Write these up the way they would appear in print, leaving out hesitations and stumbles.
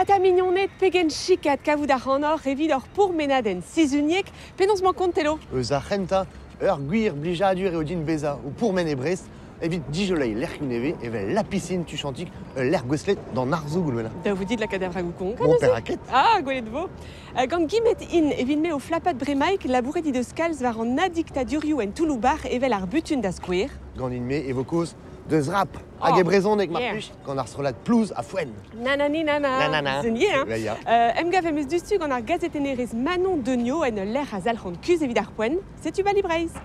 Ata mignoned pegen chikat kavout ac'hanoc'h evit ur pourmenadenn sizhuniek, penaos 'mañ kont Telo? Eus ar c'hentañ, ur gwir blijadur eo din bezañ o pourmen e Brest evit dijoleiñ lec'hioù nevez evel La Piscine tuchantik, ul lec'h gouestlet d'an arzoù Goulwena. Da vout dit lakaat ar bragoù konk. Bon, perak Ah, gwelet vo. Gant Guimet int evit me o flapat bremaik labouret he deus kalz war an addiktadurioù en toulloù-bac'h evel ar butun da skouer. Ganin-me e vo kaoz deus rap hag e brezhoneg mar plij gant ar strollad Plouz ha Foenn. Nanani nana. Nanana. Zenier, hein? Ya, ya. Emgav em eus diouzhtu gant ar gazetennerez Manon Deniau en ul lec'h a zalc'han kuzh evit ar poent. Setu Bali Breizh.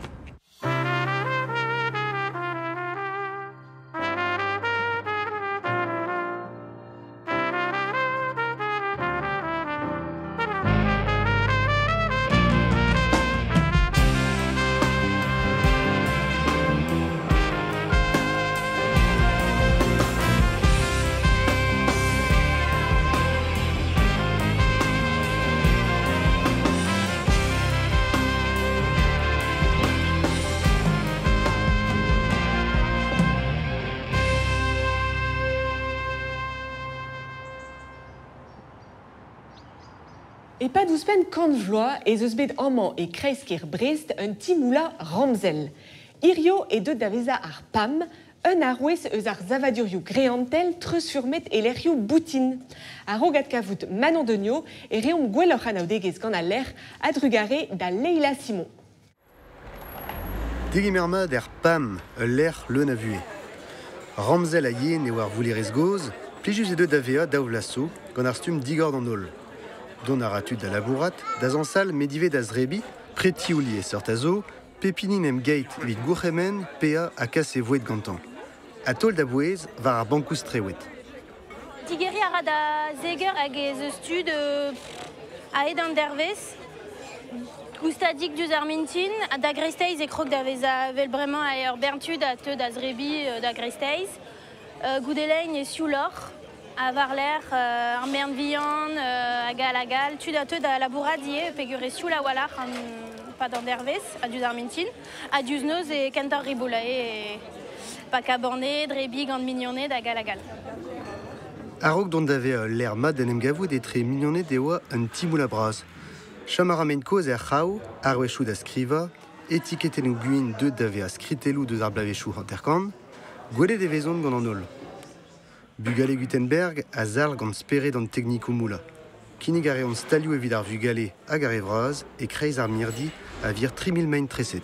E-pad ouzhpenn kant vloaz ez eus bet amañ e kreiz-kêr Brest un ti-moullañ ramzel. Hirio eo deuet da vezañ ar PAM, un arouez eus ar savadurioù greantel treuzfurmet e lec'hioù boutin. A-raok adkavout Manon Deniau e reomp gwelloc'h anaoudegezh gant al lec'h a-drugarez da Leila Simon. Degemer mat er PAM, ul lec'h leun a vuhez. Ramzel ha yen eo ar voullerez gozh, plijus eo deuet da vezañ daou vloaz zo, gant ar stumm digor d'an holl. Dont a ra tud da labourat, da zañsal met ivez da zebriñ, pretioù liesseurt a zo, pep hini 'n em geit evit gourc'hemenn, paeañ ha kas e voued gantañ. Ha taol da bouez war ar bankoù strewet. Digeriñ a ra da zeger hag ez eus tud a-hed an dervezh. Goustadik diouzh ar mintin, ha da greisteiz e krog da vezañ evel bremañ ur bern tud a teu da zebriñ da greisteiz. Goude lein e siouloc'h. Ha war-lerc'h ar merenn vihan hag all hag all. Tud a teu da labourat ivez peogwir e sioul a-walc'h an pad an dervezh ha diouzh ar mintin. Ha diouzh noz e kentoc'h riboulae pakañ banne, drebiñ gant mignoned hag all hag all. A-raok dont da vezañ ul lec'h mat d'en em gavout etre mignoned e oa un ti-moullañ bras. Chom a ra ment kozh er c'hraou, arouezioù da skrivañ, etiketennoù gwin deuet da vezañ skritelloù deus ar bloavezhioù hanter-kant. Gwelet e vezont gant an holl. Bugale Gutenberg a zalc'h gant spered an teknikoù moullañ. Kinnig a reont stalioù evit ar vugale hag ar re vras e-kreiz ar mirdi a vir 3 000 maen treset.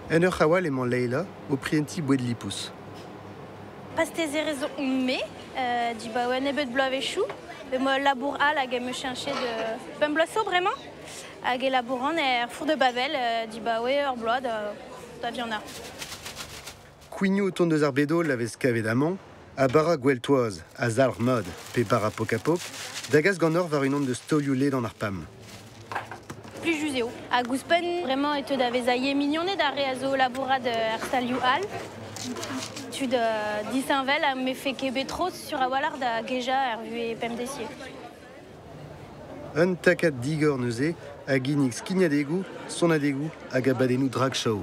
En ur c'hraou all emañ Leila o prientiñ boued lipous. Pastezerez on-me, dibaoe un nebeud bloavezhioù. Emañ ul labour all hag em eus cheñchet pemp bloaz zo bremañ. Hag e labouran er Four de Babel dibaoe ur bloaz da vihanañ. Kouignoù o tont eus ar bed-holl a vez kavet amañ, ha bara gwell-toaz, a zalc'h mat, pe bara pok-ha-pok, da gas ganeoc'h war unan deus taolioù ledan ar PAM. Plijus eo. Hag ouzhpenn, bremañ e teu da vezañ ivez mignoned ar re a zo o labourat er stalioù all. Tud disheñvel ha 'mefe ket bet tro sur a-walc'h da gejañ er vuhez pemdeziek. Un takad digor neuze a ginnig skignadegoù, sonadegoù hag abadennoù drag show.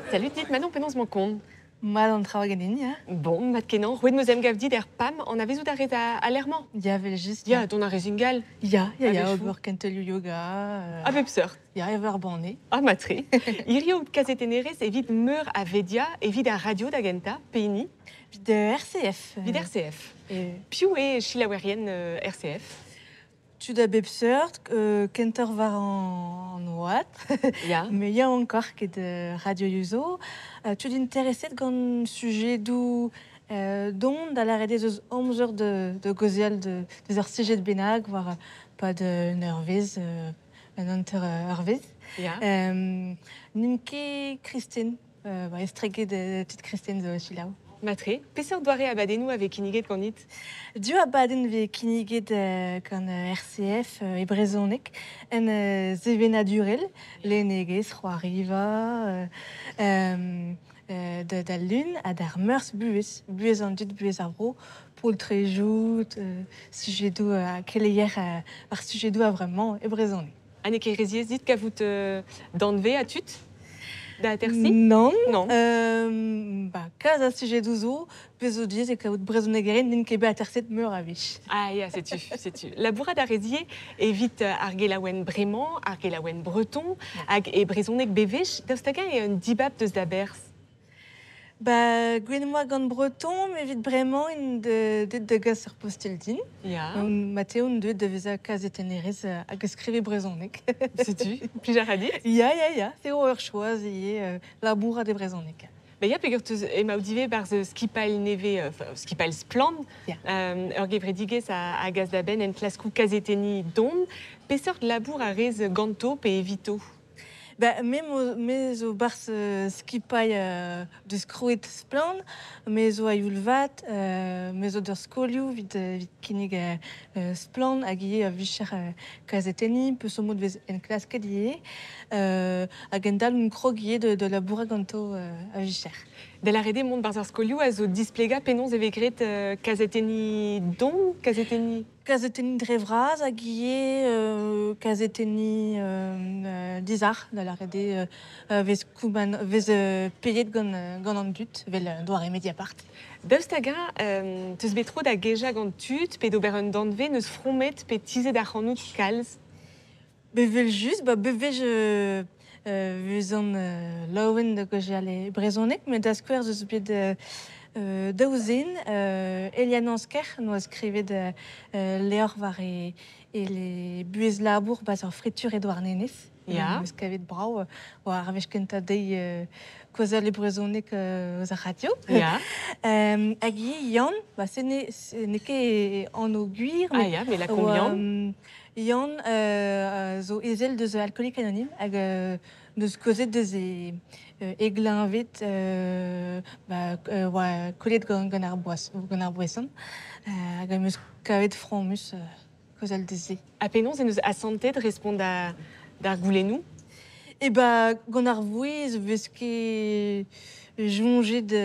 Salut dit, Manon, penaos 'mañ kont? Mat an traoù ganin, ya. Bon, mat kenañ. Roet 'm eus emgav dit er PAM, anavezout a rez al lec'h-mañ? Ya, evel-just. Ya, dont a rez ingal. Ya, A-wechoù. Ober kentelioù yoga. A bep seurt. Ya, evel banne. Ah, matre. Hirio out kazetennerez evit meur a vedia, evit ar radio da gentañ, pehini? Evit RCF. Evit RCF. Piv eo selaouerien RCF? Tud a bep seurt, kentoc'h war an oad, me yaouankoc'h ket radioioù zo. Tud intereset gant sujedoù dont da lâret ez eus amzer da gaozeal deus ur sujed bennak war pad un eurvezh, un hanter eurvezh. N'int ket kristen, estreget tud kristen zo selaou. Matre. Peseurt doare abadennoù a vez kinniget ganit? Div abadenn vez kinniget gant RCF e brezhoneg en sevenadurel, lennegezh, c'hoariva, da lun ha d'ar meurzh buhez, buhez an dud, buhez ar vro, poltrejoù, sujedoù keleier ar sujedoù a vremañ e brezhoneg. Ha n'eo ket re ziaes dit kavout danvez ha tud? da atersi? Non. Non. Ba, kalz a sujedoù zo, pezh zo diaes eo kaout brezhonegerien n'int ket bet aterset meur a wech. Ah ya, setu, setu. Labourat a rez evit ar gelaouenn bremañ, ar gelaouenn breton, hag e brezhoneg bevech, daoust hag-eñ eo un dibab deus da berzh? Ba, gwenn moa gant breton, met evit bremañ int deut da gas ur postel din. Ya. Mateo on deuet da vezañ kazetennerez hag a skrive brezhoneg. Setu, plij a ra dit? Ya, ya, ya, se eo ur choaz ivez labourat e brezhoneg. Ba ya, peogwir teus emaout ivez barzh skipailh nevez, skipailh Splann, Ya. Ur gevredigezh a gas da benn enklaskoù kazetenniñ don. Peseurt labour a rez ganto pe evito? Ba, me, me zo barzh skipailh deus krouet Splann, me zo a-youl vat, me zo d'ur skolioù evit kinnig Splann hag ivez a vicher kazetenniñ, peus mod vez enklasket ivez, hag endal un krog ivez de labourat ganto a vicher. Da lâret eo mont barzh ar skolioù a zo displegañ penaos e vez graet kazetenniñ don, kazetenniñ... Kazetenniñ dre vras hag ivez kazetenniñ dizalc'h, da lâret eo vez kouman, vez peiet gant an dud, vel doare Mediapart. Daoust hag-eñ teus bet tro da gejañ gant tud pe d'ober un danvez neus fromet pe tizhet ac'hanout kalz? Bevel just, ba bevej vezan laouen da gaozeal e brezhoneg, met da skouer eus bet daou zen, Eliane Ansker noa skrivet levr war e buhez labour bas ar fritur e Douarnenez. Ya. Eus kavet brav war ar wech kentañ dezhi kaozeal e brezhoneg eus ar radio. Ya. Hag ivez Yann, ba se n'eo ket anv gwir. Ah ya, mais la komp Yann. Yann zo ezel deus Alcoolique Anonyme hag deus kaozet deus e gleñved ba oa kollet gant ar boas, gant ar boeson hag am eus kavet fromus kaozeal dezhe. Ha penaos en deus asantet respont d'ar goulennoù? E ba gant ar vouezh vez ket soñjet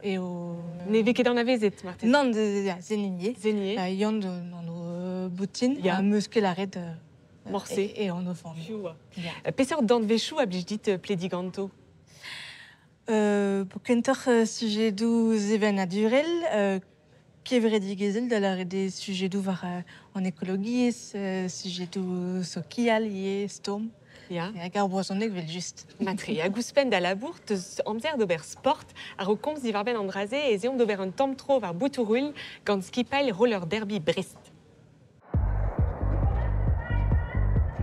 eo... Ne vez ket anavezet, marteze? Nann, zenier. Zenier. Yann an o boutin, Ya. ha meus ket lâret Morse. E an o familh. Piv. Ya. Peseurt danvezioù a blij dit plediñ ganto? Kentoc'h sujedoù sevenadurel, kevredigezhel da lâret eo sujedoù war an ekologiezh, sujedoù sokial ivez, stourm. Ya. Hag ar brezhoneg vel just. Matre, hag ouzhpenn da labour, teus amzer d'ober sport, a-raok komz diwar-benn an dra-se ez eomp d'ober un tamm tro war Boutouruilh gant skipailh roller derby Brest.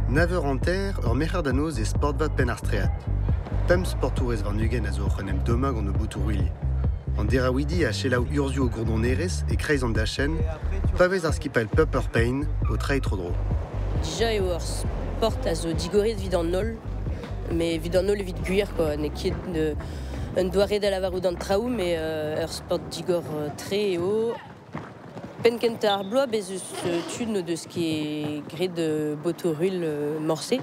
Nav eur hanter, ur merc'her da noz e sportvat penn ar streat. Pemp sportourez warn-ugent a zo oc'h en em dommañ gant o Boutouruilh. An deraouidi a selaou urzhioù o gourdonerez e kreiz an dachenn, pa vez ar skipailh Pupper Pain o treiñ tro-dro. Dija eo ur sport a zo digoret evit an holl, met evit an holl evit gwir, quoi. N'eo ket un doare da lavarout an traoù, met ur sport digor tre eo. Penn kentañ ar bloaz, bez eus tud n'o deus ket graet botoù-ruilh morse.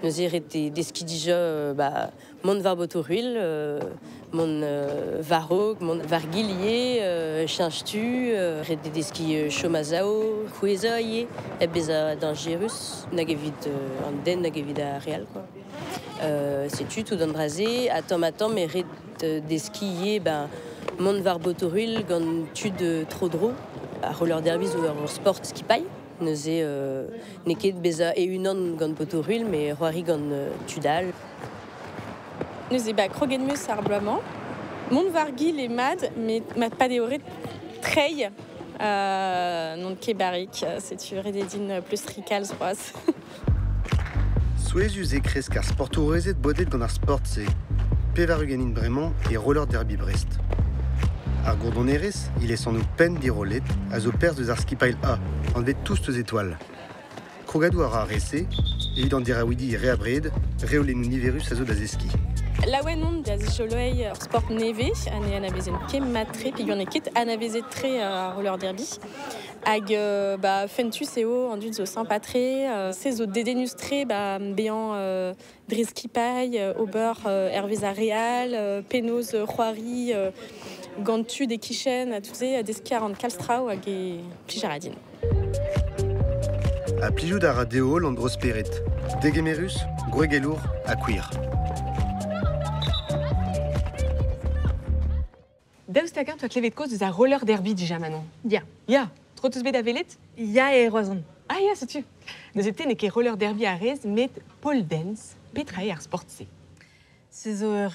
Neuze ret eo deskiñ dija ba, mont war botoù-ruilh, mont war-raok, mont war gillier, cheñch tu, ret eo deskiñ chom a-sav, kouezhañ ivez, hep bezañ dañjerus, nag evit an den, nag evit ar re all, quoi. Setu tout an dra-se, ha tamm-ha-tamm e ret deskiñ ivez, ben, mont war botoù-ruilh gant tud tro-dro. Ar roller derby zo ur sport skipailh. Neuze n'eo ket bezañ e-unan gant botoù-ruilh, met c'hoari gant tud all. Neuze ba kroget meus ar bloaz-mañ. Mont war gil e mat, met mat pa eo ret treiñ non ket barrik, setu ret eo din pleustriñ kalz c'hoazh. Souezhus eo kresk ar sportourezed bodet gant ar sport-se. Pevar-ugent int bremañ e roller derby Brest. Ar gourdonerez, il est sans penn dirolet, a zo perzh deus ar skipailh A, anvet tous deus étoiles. Krogadoù a ra ar re-se, evit an deraouidi re abred, reolennoù niverus a zo da zeskiñ. Laouen on da zijoloeiñ ur sport nevez, ha ne anavezen ket mat-tre, peogwir n'eo ket anavezet tre ar roller derby. Hag ba, fentus eo an dud zo sympa-tre, se zo dedennus-tre ba, bezañ dre skipailh, ober hervez ar re all, penaos c'hoari gant tud e kichen, ha tout se, deskiñ ar an kalz traoù hag e plij a ra din. Ha plijout a ra dezho an dro-spered. Degemerus, gwregelour ha kwir. Daoust hag-eñ 'toa klevet kaoz eus ar roller derby dija, Manon? Ya. Ya, tro 'teus bet da welet? Ya e Roazhon. Ah ya, setu. Neuze te n'eo ket roller derby a rez, met pole dance. Petra eo ar sport-se? Se zo ur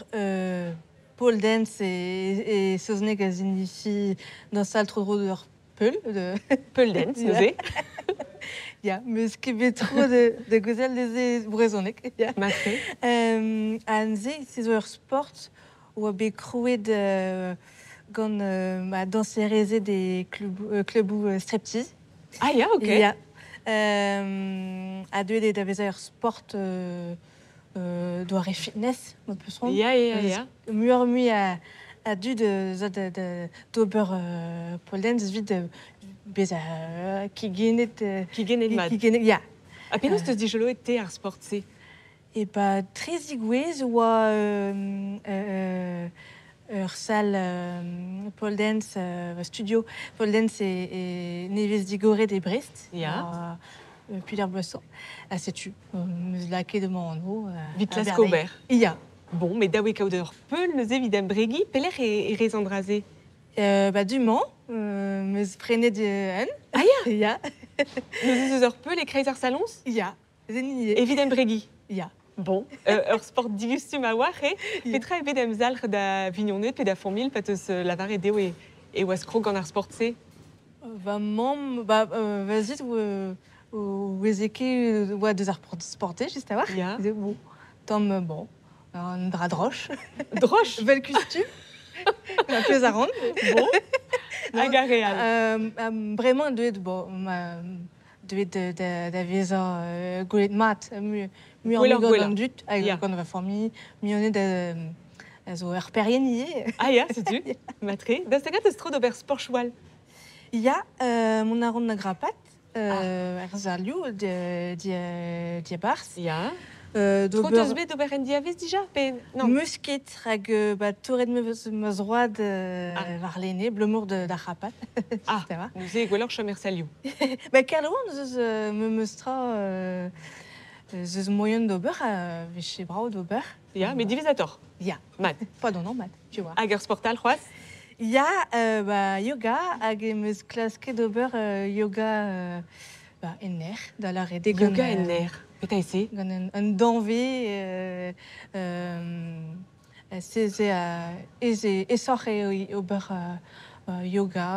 pole dance e saozneg a signifi dañsal tro-dro d'ur peul. De... Peul dance, neuze. Ya, meus ket bet tro de gouzel deze brezhoneg. Ya. Matre. Ha neuze, se zo ur sport oa bet krouet gant ma dañserezed e kluboù striptease. Ah ya, ok. Ya. Ha deuet eo da vezañ ur sport doare fitness, ma peus c'hoant. Ya, ya, ya. Muioc'h-mui a dud zo d'ober pole dance evit bezañ kigenet. Kigenet mat. Kigenet, ya. Ha penaos teus dijoloet te ar sport-se? E ba trezigouezh oa ur sal pole dance, studio pole dance e nevez digoret e Brest. Ya. Puler Boisson. Ha setu, meus lakaet emañ anv. Vit klask ober. Ya. Bon, met dav eo kaout ur peul neuze evit embregiñ, pelec'h e rez an dra-se? Ba du-mañ, meus prenet un. Ah ya? Ya. Neuze ez eus ur peul e-kreiz ar saloñs? Ya. Evit embregiñ? Ya. Bon, ur sport digustum a-walc'h eo. Petra eo bet emzalc'h da vignoned pe da familh pa teus lavaret dezho e oas krog gant ar sport-se? Va mamm, ba, va zud oueze ket oa deus ar sport-se, just a-walc'h. Ya. Bon, tamm, bon, un dra droch. Droch? Vel kustum. Un pezh a ran. Bon. Hag ar re all? Bremañ deuet, bon, ma, deuet da vezañ gwelet mat, muioc'h gant an dud, hag gant va familh, mignoned a zo ur perien ivez. Ah ya, setu, matre. Daoust hag teus tro d'ober sporchoù all? Ya, mont a ran da grapat, er salioù diabarzh. Ya. Tro teus bet d'ober en diavez dija pe non? Meus ket, rak ba, torret ma zroad warlene, abalamour d'ar c'hrapat. Ah, neuze gwelloc'h chom er salioù. Ba, Kerlouan eus memes tra eus moyen d'ober, vije brav d'ober. Ya, met diwezhatoc'h. Ya. Mat. Pas non, mat, tu vois. Hag ur sport all c'hoazh? Ya, ba, yoga, hag em eus klasket d'ober yoga ba, en aer, da lâret eo Yoga en aer, petra eo se? Gant un danvez, se aesoc'h eo ober yoga.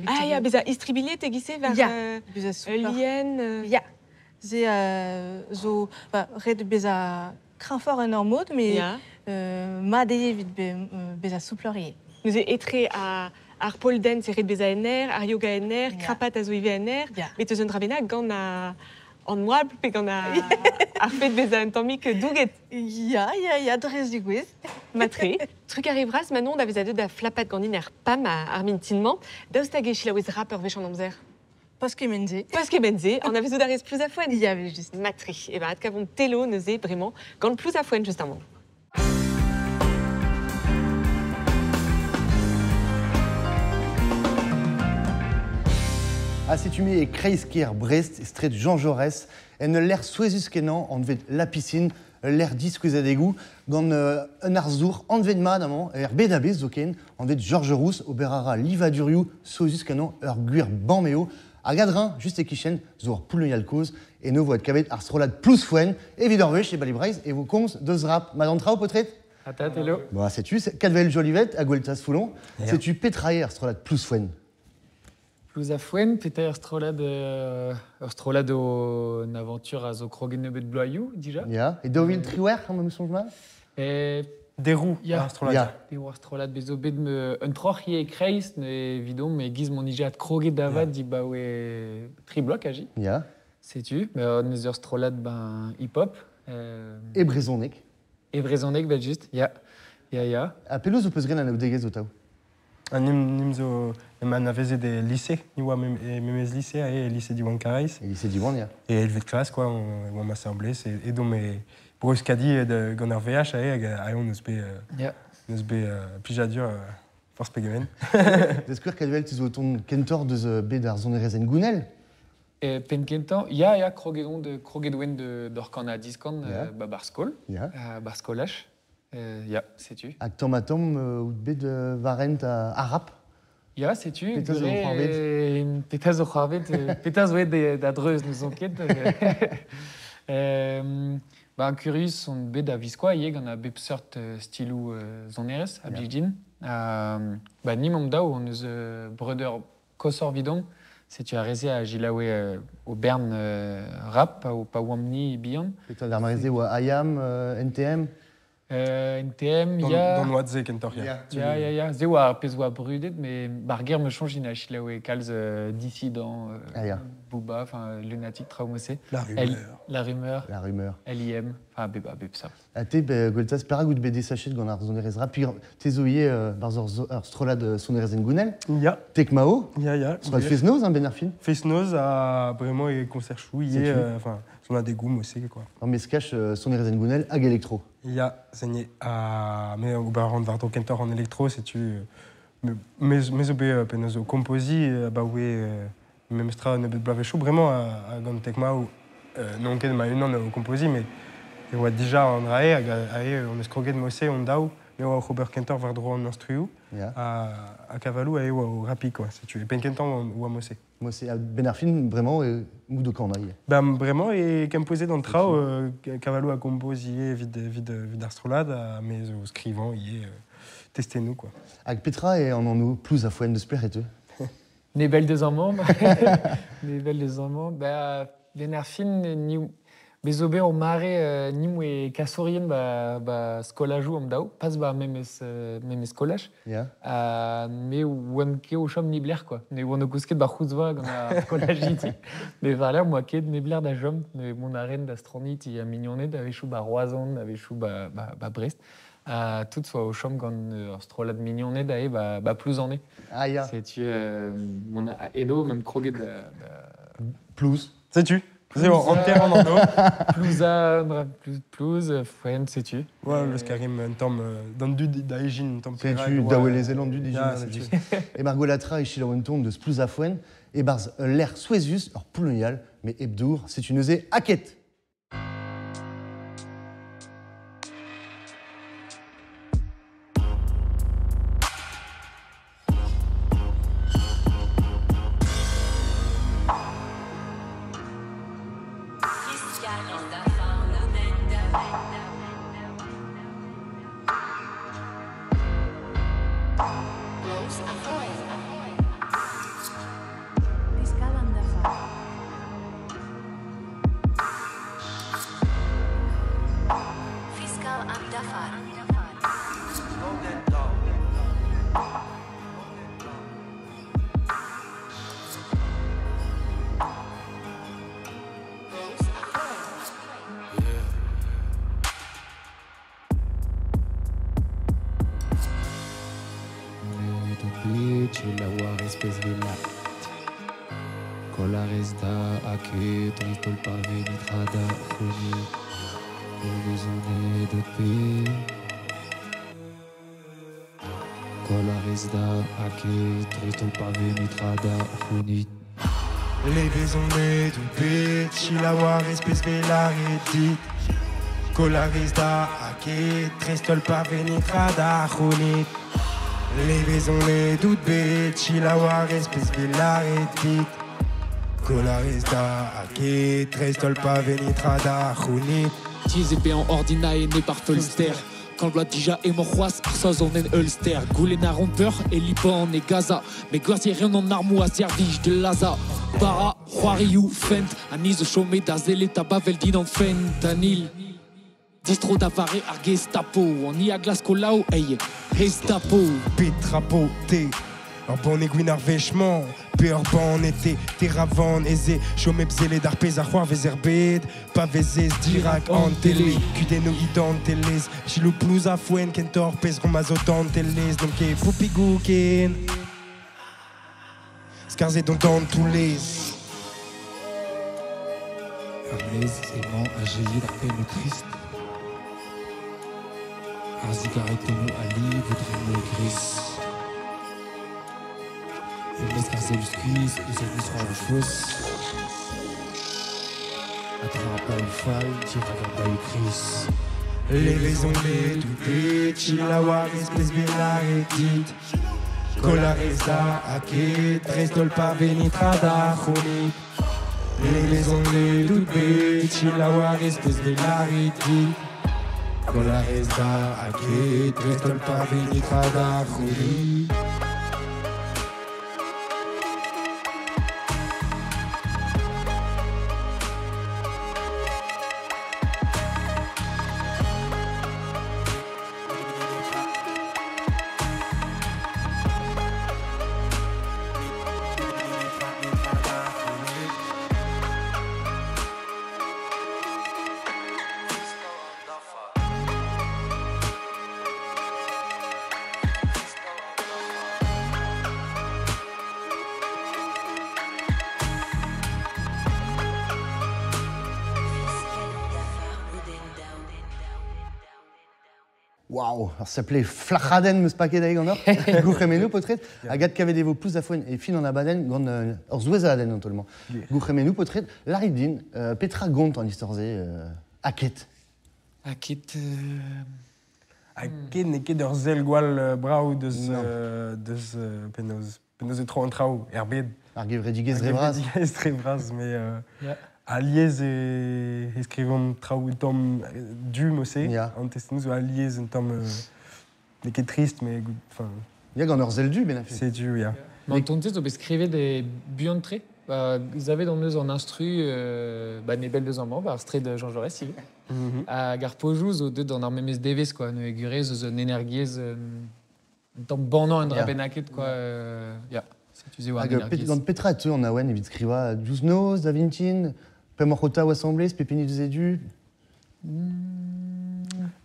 Ah ya, bezañ istribilhet e-giz-se war ul lien. Ya, se zo ba, ret bezañ kreñvoc'h en ur mod, met mat eo evit bezañ souploc'h ivez. Neuze etre ar pole dance e ret bezañ en aer, ar yoga en aer, krapat a zo ivez en aer, met eus un dra bennak gant an oabl pe gant ar fed bezañ un tammig douget. Ya, ya, ya, dre zigouez. Matre. Trugarez vras Manon da vezañ deuet da flapat ganin er PAM ar mintin-mañ. Daoust hag e selaouez rap ur wech an amzer? Pas kement-se. Pas kement-se. Anavezout a rez plouz a foenn? Ya, just. Matre. E ba, adkavomp Telo neuze bremañ gant plouz a foenn justamant. Ha setu me e kreiz-kêr Brest, e straed Jean Jaurès, en ul lec'h souezhus-kenañ anvet La Piscine, ul lec'h diskouezadegoù, gant un arzour anvet mat amañ, er bed a-bezh zoken, anvet Georges Rousse, ober a ra livadurioù souezhus-kenañ, ur gwir bam eo, hag a-dreñv, just e-kichen, zo ur poull-neuial kozh, eno vo adkavet ar strollad Plouzfoenn, evit ur wech e Bali Breizh e vo komz deus rap. Mat an traoù, paotred? Atat, hello. Bon, setu, Kadvel Jolivet ha Gweltaz Foulon, setu petra eo ar strollad Plouzfoenn? Plouz a foenn, petra ur strollad o un aventure a zo kroget nebeut bloaioù, dija. Ya, e 2018, am eus soñj mat? Derou, ya. Ar strollad. Ya. Derou ar strollad, bez zo bet un troc'h ivez e-kreiz, evidomp, e-giz m'on ije adkroget da vat dibaoe tri bloaz, kazi. Ya. Setu, neus ur strollad ben, hip-hop. E brezhoneg. E brezhoneg, vel just, ya. Ya, ya. Ha penaos ho peus graet anaoudegezh ho taou? Nim zo em anavezet e lycée, ni oa memez lycée, e lycée Diwan Karaez. E lycée Diwan, ya. E elvet klas, quoi, on oa assemblés, e dom e Bruskadi gant ar VH, hag a on eus bet eus bet plijadur force pegement. Da skouer Kadvel, te zo o tont kentoc'h deus bet ar sonerezh gounel? Penn kentañ, ya, ya, kroget on de kroget oen d'or kan ha diskan ba bar skol, bar skolaj. Ya, setu. Hag tamm ha tamm out bet varent a rap? Ya, setu. Petra zo c'hoarvet? Petra zo c'hoarvet? Petra zo aet da dreuz, n'ouzon ket. Ba, kurius on bet da viskoa ivez gant a bep seurt stiloù sonerezh a blij din. Ba, ni momp daou hon eus breudeur koshoc'h 'vidomp. Setu ar re-se a gilaoue o bern rap pa oamp-ni bihan. Petra d'ar mare-se oa IAM, NTM? NTM, ya. D'an oad-se kentoc'h, ya. Ya, ya, ya. Se oa ar pezh oa brudet, met bar ger me soñj int a selaoue kalz Dissident, Booba, enfin Lunatic, traoù mod-se. La Rumeur. La Rumeur. La Rumeur. LIM, enfin bep a bep seurt. Ha te, Gweltaz, perak out bet desachet gant ar sonerezh rap? Te zo ivez barzh ur strollad sonerezh hengounel. Ya. Tekmao. Ya, ya. Strollad fest-noz, hein, ben ar fin. Fest-noz ha bremañ e konserchoù ivez, enfin, sonadegoù mod-se, quoi. Ur meskaj sonerezh hengounel hag elektro. Ya, se ha me ober a ran war-dro kentoc'h an elektro, setu me zo bet penaos o kompoziñ abaoe memestra nebeut bloavezhioù bremañ ha gant Tekmao n'on ket ma-unan o kompoziñ met e oa dija an dra-se hag aze on eus kroget mod-se hon daou me oa oc'h ober kentoc'h war-dro an instruoù ha Kavalou aze oa o rapiñ quoi, setu e penn-kentañ oa mod-se. Mod-se, a-benn ar fin bremañ e out o kanañ ivez. Ben bremañ e kempouezet an traoù, Kavalou a gompoz ivez evit evit evit ar strollad ha me zo skrivañ ivez testennoù quoi. Hag petra eo an anv Plouz ha Foenn deus pelec'h e teu? Nebell deus amañ. Nebell deus amañ. Ba, ben ar fin ni bez zo bet ur mare ni moe kasourien ba skolajoù am daou, pas ba memes memes skolaj. Ya. Me oan ket o chom neblec'h quoi. Ne oan o kousket ba c'houzva gant ar skolajidi. Mais war-lerc'h moa ket neblec'h da chom. Ne mont a ren da straniñ ti ha mignoned, a-wechoù ba Roazhon, a-wechoù ba Brest. Ha tout soa o chom gant ur strollad mignoned aze ba Plouzane. Ah ya. Setu mont eno meump kroget da... Plouz. Setu. Se eo hanter an anv. Plouza, Plouz, Foenn, setu. Ouais, leus karim un tamm d'an dud da ijin un tamm Setu, daouelezel an dud ijin. E mar gwelatra e selaou un ton deus Plouz ha Foenn, e-barzh ul lec'h souezhus, ur poull-neuial, met hep dour, setu neuze aked. Kolarez da aked, dreist-holl pa vez netra da c'hounit. Levezon dout bet, selaou a rez pezh 'vez lâret dit. Kolarez da aked, dreist-holl pa vez netra da c'hounit. Tiz ebet an ordinae ne par feulster. Quand bloaz dija emañ c'hoazh ar Saozon en Ulster. Goulenn a ran peur e Liban e Gaza. Met gwerzherion an armoù a servij de lazhañ. Bara, c'hoarioù, fent, ha ni zo chomet da sellet ha bavel dindan fentanyl. Distro da vare ar Gestapo, an i a glasko lao, ei, Gestapo. Petra po te, ur banne gwin ar wech-mañ, pe ur banne te, teravan ez eo, chom hep sellet ar pezh a c'hoarvez er bed, pa vezez dirak an tele, kudennoù identelezh, selaou plouz ha foenn kentoc'h pezh rom a zo dantelezh, n'omp ket poupigoù ken. Skarzhet on d'an toullez. Ar maez emañ a-jezit ar pennoù trist. Ar sigaretennoù a liv dre gris. E-mesk ar selloù skuizh eus ur mousc'hoarzh faos. Ha tra ar baoù fall dirak ar baoù kriz. Levezon bet out bet, chilaoua rez pezh bet lâret dit. Koll a rez da aked, dreist-holl pa vez netra da c'hounit. Levezon bet out bet, chilaoua rez pezh bet lâret dit. Koll a rez da aked, dreist-holl pa vez netra da c'hounit. Waouh, ar s'appelait Flachaden meus paket ae gant ur, gourc'hemennoù potret, hag adkavet e vo plouz a foenn e fin an abadenn gant ur zouezadenn an taol-mañ. Gourc'hemennoù potret, lârit din, petra gont an istor-se aked? Aked... Aked n'eo ket ur sell gwall brav deus, deus penaos, penaos e tro an traoù er bed. Ar gevredigezh dre vras. Ar gevredigezh dre vras, mais Alies e skrivomp traoù tamm du mod-se. An testennoù zo alies un tamm n'eo ket trist, mais enfin. Ya, gant ur sell du, ben C'est du, ya. An ton-se zo bet skrivet e buan-tre. Ba, zavet on eus an instru ba, nebel deus amañ, ba, ar straed Jean Jaurès, ivez. Hag ar pojoù zo deuet d'an ar memes devezh, quoi. Neuze gurez eus un energiezh un tamm bannañ un dra bennaket, quoi. Ya, setu se war Hag gant petra e teu an awen evit skrivañ diouzh noz, da vintin, pemoc'h o taou asambles, pep hini deus e du?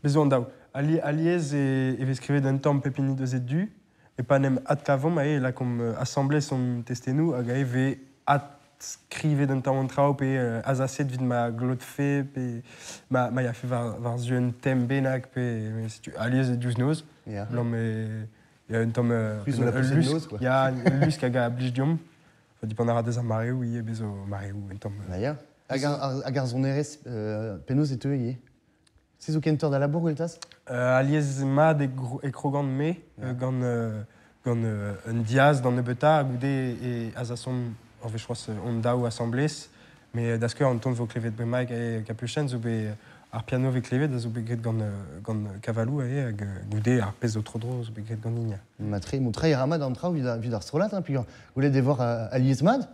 Bez zo an daou. Alies e vez skrivet un tamm pep hini deus e du, e pa 'n em adkavomp aze e lakaomp asambles hon testennoù hag aze 'vez adskrivet un tamm an traoù pe azaset evit ma glotfe pe ma yafe war-zu un tem bennak pe setu alies e diouzh noz. Blam e ya un tamm ul lusk, ya ul lusk hag a blij deomp. Enfin, dipant a ra deus ar mareoù ivez, bez zo mareoù un tamm. Ba ya. Hag ar sonerezh penaos e teu ivez? Se zo kentoc'h da labour, Gweltaz? Alies mat e krogan me gant gant un diaz d'an nebeutañ ha goude e azasomp ur wech c'hoazh hon daou asambles. Mais da skouer an ton vo klevet bremaik e Capuchin zo bet ar piano vez klevet a zo bet graet gant gant Kavalou aze hag goude ar pezh zo tro-dro zo bet graet gant Inia. Matre, mont-tre a ra mat an traoù evit ar strollad, hein, peogwir gwelet e vor alies mat,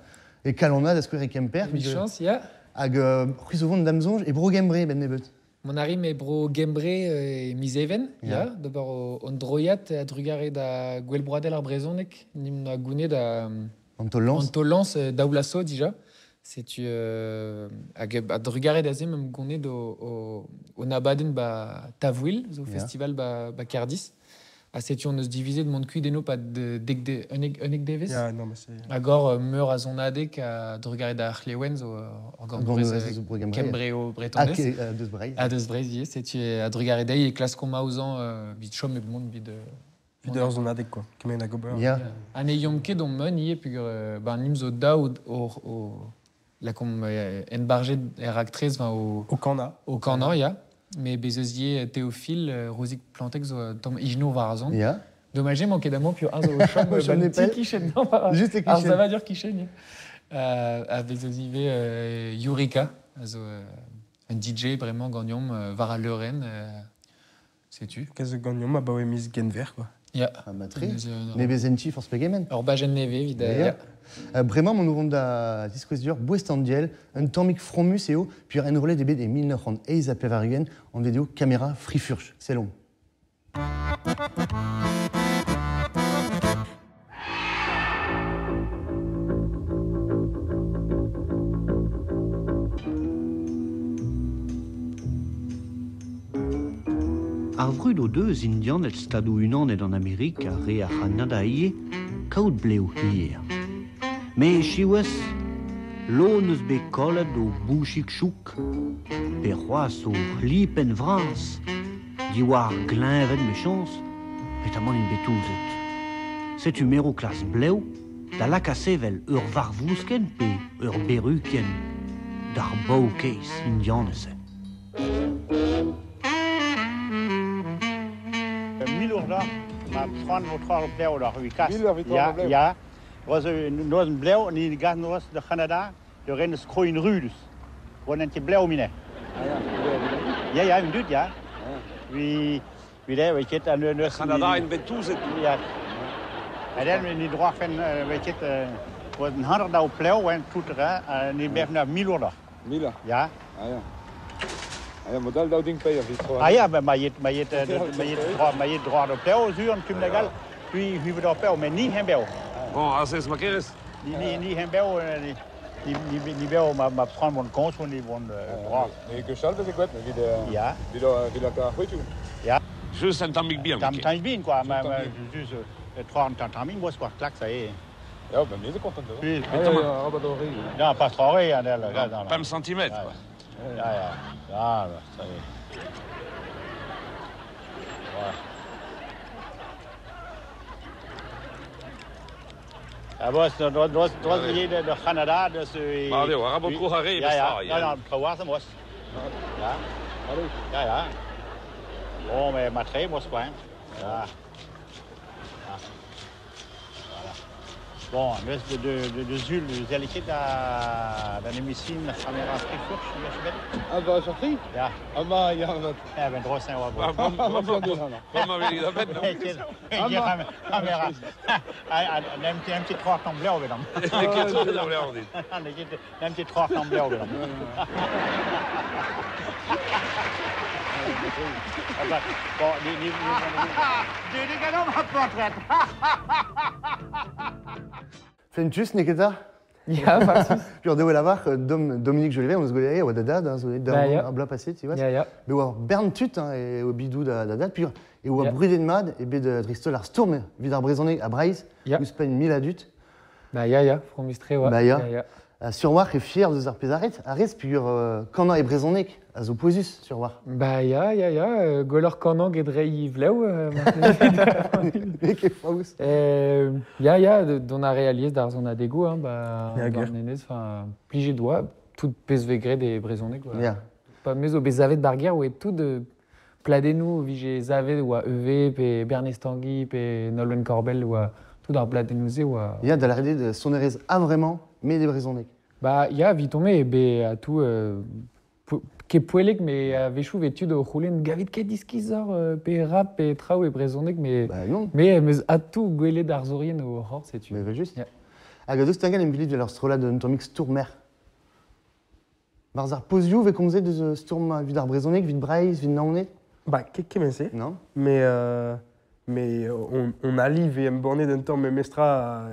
e Kalonad da skouer e Kemper. Emichañs, ya. Hag c'hwi zo vont da'm soñj e Bro-Gembre benn nebeut. Mont a rimp e Bro-Gembre e miz Even, ya, d'ober hon droiad a-drugarez da Gouel Broadel ar Brezhoneg. Nimp a gouned da An taol-lañs. An taol-lañs daou vloaz zo dija. Setu hag a-drugarez da se meump gouned o abadenn ba Tavouil, zo festival ba Kerdiz. Ha setu hon eus divizet mont kuit eno pad dek de, unnek devezh. Ya, non, mais c'est... Hag hor meur a sonadeg a-drugarez da C'hlewen zo ur gornbourez Kembreo bretonez. Ha deus Breizh. Ha deus Breizh ivez. Setu a-drugarez dezhi e klaskomp aozañ evit chom hep mont evit... Evit ur sonadeg, quoi. Kement hag ober. Ya. Ha ne yomp ket omp meun ivez peogwir ben nimp zo daou o lakomp enbarget er raktres enfin, o... O kanañ. O kanañ, ya. Mais bez eus ivez Théophile, Rozik Plantec zo tamm ijinour war ar zon. Ya. Dommage eo ket amañ piv zo o chom O chom ban ti kichen. Non, Juste e ar kichen. savadur kichen, ya. Ha bez eus ivez Yurika, a zo un DJ bremañ ganeomp war al leurenn. Setu. Kez ganeomp abaoe miz Genver, quoi. Ya. Ah, matre. Nevezenchi forzh pegement. Ur bajenn nevez evit... Ya. Bremañ mont o vont da ziskouez deoc'h boest an diell, un tammig fromus eo, puis enrollet eo bet e 1988 anvet eo Caméra Frifurch. Sellomp. Ar vrud o deus Indianed Stadoù-Unanet an Amerik ha re ar C'hanada ivez kaout blev hir. Met siwazh, lod 'neus bet kollet o bouchig chouk pe c'hoazh o c'hlipenn vras diwar gleñved 'mechañs petamant int bet touzet. Setu mero klas blev da lakaat sevel ur varvouskenn pe ur berukenn d'ar baour-kaezh Indianez-se. Ma tron vo tro blev da vi kas. Ja, ja. Was noz blev ni gas noz de Canada de ren skroin rudus. Won ent blev mine. Ja, ja, un dut, ja. Vi vi der vi ket an noz Canada in betouzet. Ja. Ja, den ni droit fen vi ket was een hander da plew en toetere ni bef na milorder. Mila? Ja. Ah ja. Ah ja, modal daou ding peier vit tro. Ah ja, ma jet ma jet ma jet droit ma jet droit de plew sur en tum legal. Puis vi da plew men ni hem bew. Bon, asez ma kerez. Ni ni ni hem bew ni ni ni bew ma ma prendre mon compte ni bon droit. Ne ket chal veze gwet, evit Ja. evit evit laka ar c'hwetoù. Ja. Just un tammig bihan. Tam tammig bihan quoi, ma just trois un tammig bois quoi clac ça y est. Ja, ben me content da. Oui, Ah, ja, ja, rabat o re. Non, pas trop ré, hein, là, non, non. Pemp centimètre, quoi. Ja, ja. Ah, bah, ça y est. Ouais. Ah bon, c'est droit droit droit de de Canada de ce Ba, eo, arabat tro ar re, Ja, ja. bes tra, Non, non, tro war mos. Ja. Ja, ja. Bon, mais ma très mos quoi. hein. Ja. Ja. Voilà. Bon, neus de de de de zul zeleket da da nemisin la caméra frifurch, ya chbet. Ah ba sorti? Ja. Ah ma ya va. Ja, ben droit saint wa. Ba, ba, ba, ba, ba, ma veli da bet, non? Caméra. Ah, un petit un petit trois ton bleu vedam. Ne ket tro da bleu dit. Ne ket un petit trois ton bleu vedam. Ah bah, bon, ni ni ni ni ganom ha portrait. Fentus, neketa? Ya, farsus. Pur dewe lavar, Dom, Dominique Jolivet, on eus gwelet oa da dad, hein, zo da Ba, ya. ar bloaz paset, tu vois. Ya, ya. Be oa bern tut, hein, e o bidou da, da dad, pur e oa Ya. brudet mad, e bet dreist-holl ar stourm evit ar brezhoneg a Breizh, Ya. ouzhpenn mil a dut. Ba, ya, ya, fromustre, oa. Ba, ya. Ya, ya. Ha sur war e fier deus ar pezh arret, a rez peogwir kannañ e brezhoneg a zo pouezus sur war. Ba, ya, ya, ya, gwelloc'h kannañ get reiñ vlev. Ne ket faouz. Ya, ya, dont a re alies d'ar zon adego, hein, ba, Ya, ba gwir. an enez, enfin, plijet doa, tout pezh ve graet e brezhoneg, oa. Ya. Pa me zo bet zavet d'ar ger, oe tout pladennoù vije zavet oa EV, pe Bernez Tanguy, pe Nolwenn Corbel, oa tout ar pladennoù-se oa... Ya, da lâret eo sonerezh a vraiment, met e brezhoneg. Ba, ya, vitome e be a tout ket poellek, me a wechoù ve tud o c'houlenn gavit ket diskizor pe rap pe traoù e brezhoneg, me Ba non. me meus a tout gwelet ar zorien o hor, setu. Mais juste. Ya. Hag a deus tangan em vilit ar strollad un tammig stourmer. Barzh ar pozioù ve komzet deus stourm evit ar brezhoneg, evit Breizh, evit Naoned? Ba, ket kement-se. Non? Mais mais on alive e em bornet d'un tamm memestra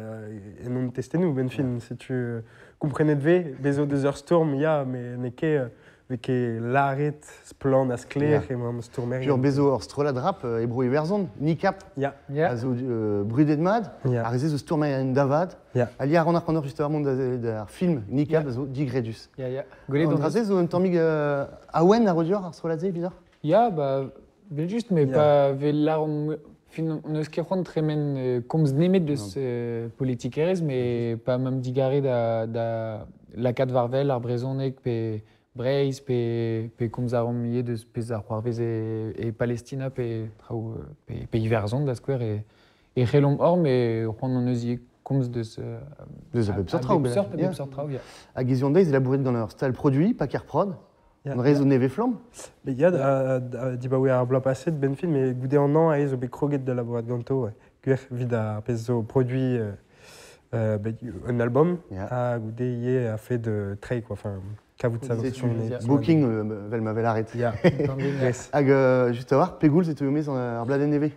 en on testenou ben fin, setu komprenet ve, bezo deus ur stourm, ya, mais ne ket ve ket lâret splann a sklaer Ya. e emañ stourmerien. Pur bezo ur strollad rap e bro Iwerzhon, Nikap, Ya. Ya. a zo brudet mad, Ya. ar reze zo stourmerien davad, Ya. Ali a ran ar c'hannoc'h just ar mont da ar film Nikap a zo digredus. Ya, ya. Gwelet An on dra-se zo un tammig awen a rodior ar strollad-se, evidoc'h? Ya, ba, vel just, me Ya. pa vel lâr on fin n'eus ket c'hoant tremen komz nemet deus politikerezh, me pa mam digare da, da lakaat war-wel ar brezhoneg pe Breizh, pe, pe komz ar an ivez deus pezh ar c'hoarvez e, e Palestina pe traoù pe, pe Iwerzhon da skouer e, e c'hellomp hor, me c'hoant an eus ivez komz deus... Deus a bep seurt traoù, A bep seurt, a ya. bep seurt traoù, ya. Hag ez deiz labouret gant ur stal produit, Paker Prod, Ya. an rez zo nevez flamm. Bet ya, da, dibaoe ar bloaz paset ben fin, me goude an an aez zo bet kroget da labourat ganto, ouais. Gwir, evit ar pezh zo produit bet un album, Ya. ha goude ivez a fait de treiñ, quoi, enfin, kavout sa Setu son Ya. Booking vel ma vel arret. Ya, yes. Hag just a war, pegoulz e teuio mez an ar bladenn nevez.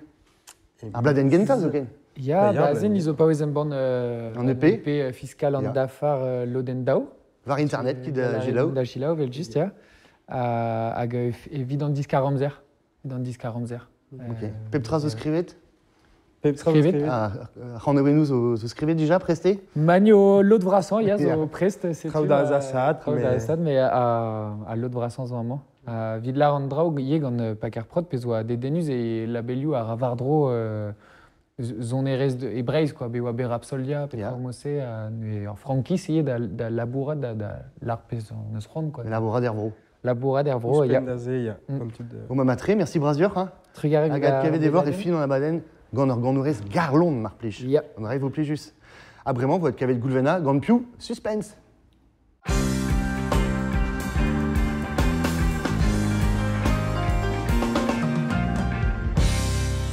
Ar bladenn gentañ zoken. Ya, Ba, ya, ba, ba, zen izo paouez embann An EP. EP fiskal an Ya. dafar lodenn daou. War internet, ki da gelaou. Da gelaou, vel just, ya. Hag evit an diskar amzer. Evit an diskar amzer. Ok. Pep tra zo skrivet? Pep tra zo Skrivet. skrivet. Ah, c'hant zo, zo skrivet dija, preste? Manio lod vrasañ, ya, zo Ya. prest, setu. Traoù da azasaat, Traoù da me- azasaat, me a, a lod vrasañ zo amañ. Vid lar an draoù ivez gant Paker Prod, pezh oa dedennus e labelioù ar war-dro sonerezh e Breizh, quoi, be oa bet Rapsoldia, pe Ya. traoù mod-se, ne ar frankiz ivez da, da labourat da, da lar pezh an eus c'hoant, quoi. Labourat er vro. Labourat er vro, ya. Ouzhpenn da se, ya. Mm. Gant tud, Bon, ma matre, merci brasior, hein. Trugarez Hag evit ar adkavet e vor e bedadenn. fin an abadenn Gant ur ganourez garlon, mar plij. Ya. An dra vo plijus. Ha bremañ vo kavet Goulvena gant piv Suspense.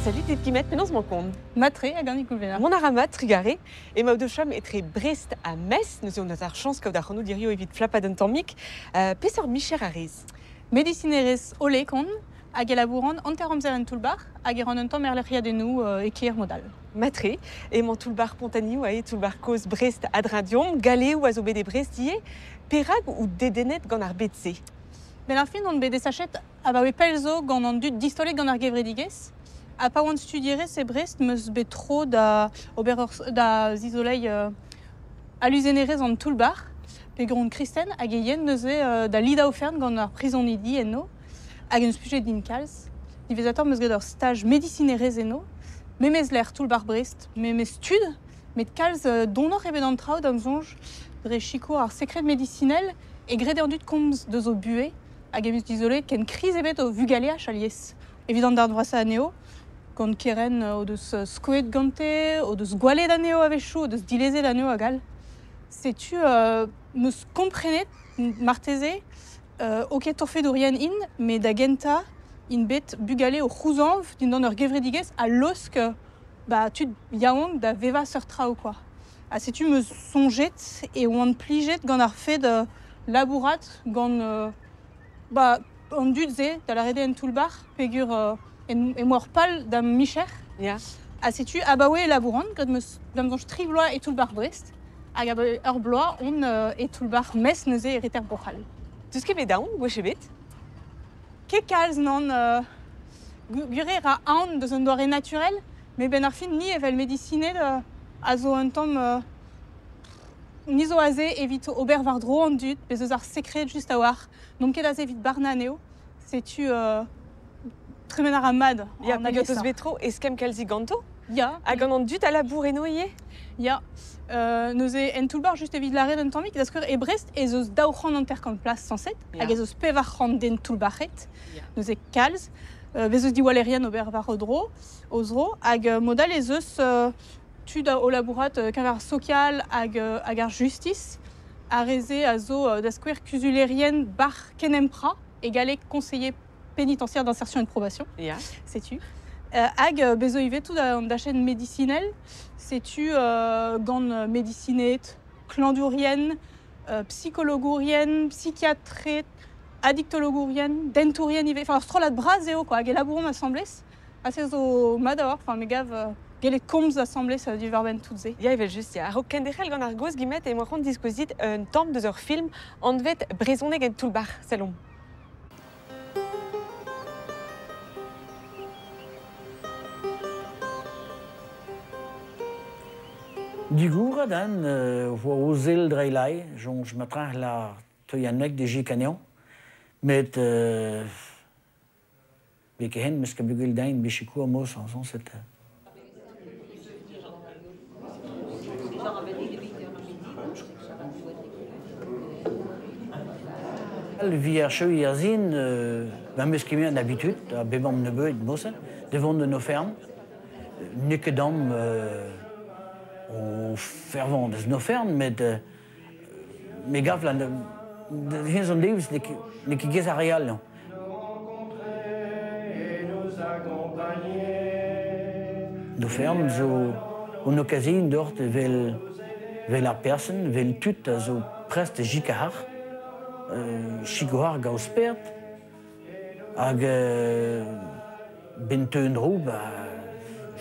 Salut dit Gimet, penaos m'en kont. Matre hag an Goulvena. Mon a mat, trigare, e ma o chom etre Brest ha Metz, neuze on ar chañs kaout ar c'hanoù dirio evit flapad un tammik. Peseurt micher a rez? Medicinerez ole kon, hag e labouran hanter amzer en toull-bac'h, hag e ran un tamm erlec'hiadennoù e kêr modal. Matre, emañ toull-bac'h Pontaniou ae toull-bac'h kozh Brest a-dreñv galeoù a zo bet e Brest ivez, perak ou dedennet gant ar bet-se? Ben ar fin on bet desachet abaoe pell zo gant an dud distolet gant ar gevredigezh. Ha pa oan studierez e Brest meus bet tro da ober ur, da zizoleiñ aluzenerez an toull-bac'h, pe gant Kristen hag e yen neuze da lidañ ofern gant ar prizonidi enno, hag en eus din kalz. Diwezhatoc'h meus graet ur staj medisinerez eno, memez lec'h toull-bac'h Brest, memez tud, met kalz donoc'h eo bet an traoù da'm soñj dre sikour ar sekred medisinel e grede an dud komz deus o buhez hag em eus dizolet ken kriz ebet o vugaleaj alies. Evit an darn vrasañ anezho, gant keren o deus skoet gante, o deus gwalet anezho a-wechoù, o deus dilezet anezho hag all. Setu meus komprenet marteze o ket torfedourien int, met da gentañ int bet bugale o c'houzañv dindan ur gevredigezh a laosk ba, tud yaouank da vevañ seurt traoù quoi. Ha setu meus soñjet e oan plijet gant ar fed labourat gant ba, an dud-se da lâret eo en toull-bac'h peogwir emañ ur pal da'm micher. Ya. Ha setu abaoe e labouran, graet meus da'm soñj tri bloaz e toull-bac'h Brest, hag abaoe ur bloaz on e toull-bac'h Metz neuze e reter Bro-C'hall. Teus ket bet aon, gwech ebet? Ket kalz nann, gwir eo ra aon deus un doare naturel, met benn ar fin ni evel medisined a zo un tamm ni zo aze evit ober war-dro an dud, bez eus ar sekred just a-walc'h, n'omp ket aze evit barnañ anezho, setu tremen a ra mat. Ya, peogwir teus bet tro eskemm kalzik ganto? Ya. Hag gant an dud a labour eno ivez? Ya. Neuze en toull-bac'h just evit lâret un tammig, da skouer e Brest ez eus 250 plas sañset, hag ez eus 400 den toull-bac'het, neuze kalz. Bez eus diwallerien ober war o dro, o zro, hag mod all ez eus tud o labourat keñver ar sokial hag ar justis. Ar re-se a zo da skouer kuzulerien bac'h kenemprañ, e galleg conseiller pénitentiaire d'insertion et de probation. Ya. Setu. Hag bez zo ivez tout an dachenn medisinel, setu gant medisined, klañdourien, psikologourien, psychiatred, addictologourien, dentourien ivez. Enfin, ur strollad bras eo, quoi, hag e labouromp asambles. Ha se zo mat a-walc'h, enfin, me gav gellet komz asambles diwar-benn tout se. Ya, evel-just, ya. A-raok kenderc'hel gant ar gaoz Gimet emañ c'hoant diskouezit un tamm deus ur film anvet Brezhoneg en toull-bac'h, sellomp. Digouret an voa o sell dreilai, soñj matrac'h la teuianek de jikaneañ, met bet ket hen meus ket bugel dain bet sikour mos an sañset. Vi ar cheu ar zin, ba meus ket an habitud, a bebam nebeut mos, de vont de no ferm, n'eo ket dam o fervant deus no ferm, met me gav la hins an deus n'eo ket gez ar real, non. No ferm zo un occasion dort vel vel ar person, vel tud a zo prest jikahar, chikohar gaoz pert, hag ben teun dro, ba,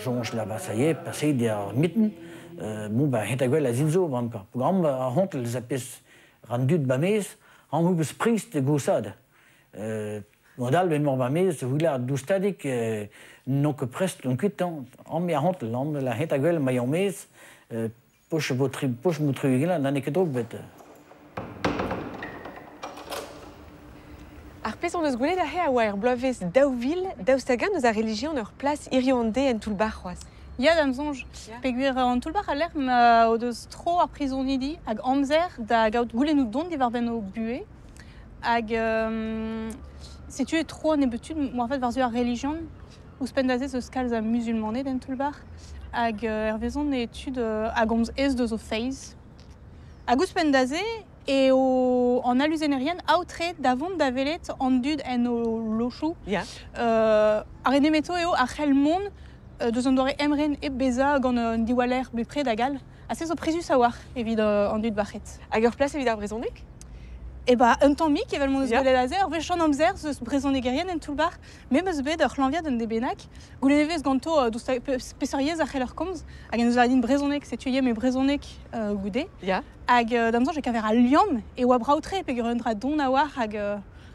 soñj la ba, ça y est, passé der mitten, bon, ba, het a gwell a zinzo, ban, quoi. Program a hontel a pez ran dud ba mez, an hou beus prist de gosad. Modal ben mor ba mez, houila doustadik, non ket prest on kuit, an me a hontel, an la het a gwell ma yon mez, poch bo tri, poch mo tri gela, nan e ket drog bet. Ar pezh on eus gwelet aze a oa er bloavezh daou vil, daoust hag-eñ eus ar relijion ur plas hiziv-an-deiz en toull-bac'h c'hoazh. Ya, da'm soñj. Peogwir an toull-bac'h a lec'h ma o deus tro ar prizonidi hag amzer da gaout goulennoù don diwar-benn o buhez. Hag setu e tro nebeut tud moarvat war-zu ar relijion. Ouzhpenn da se eus kalz a musulmaned en toull-bac'h hag hervezon e tud a gomz aes deus o feiz. Hag ouzhpenn da se eo an aluzenerien aotreet da vont da welet an dud en o lochoù. Ya. Ar re nemeto eo a c'hell mont deus an doare emren hep bezañ gant un diwaller bepred hag all. Ha se zo prizus a-walc'h evit an dud bac'het. Hag ur plas evit ar brezhoneg? Eh ba, un tammig, evel m'hon eus gwelet aze, ur wech an amzer eus brezhonegerien en toull-bac'h. Me 'm eus bet ur c'hlañviad un deiz bennak. Goulennet e vez ganto peseurt yezh a c'heller komz, hag en deus lavaret din brezhoneg, setu ivez me brezhoneg goude. Ya. Hag d'am soñj e keñver al liamm e oa brav-tre peogwir un dra don a-walc'h hag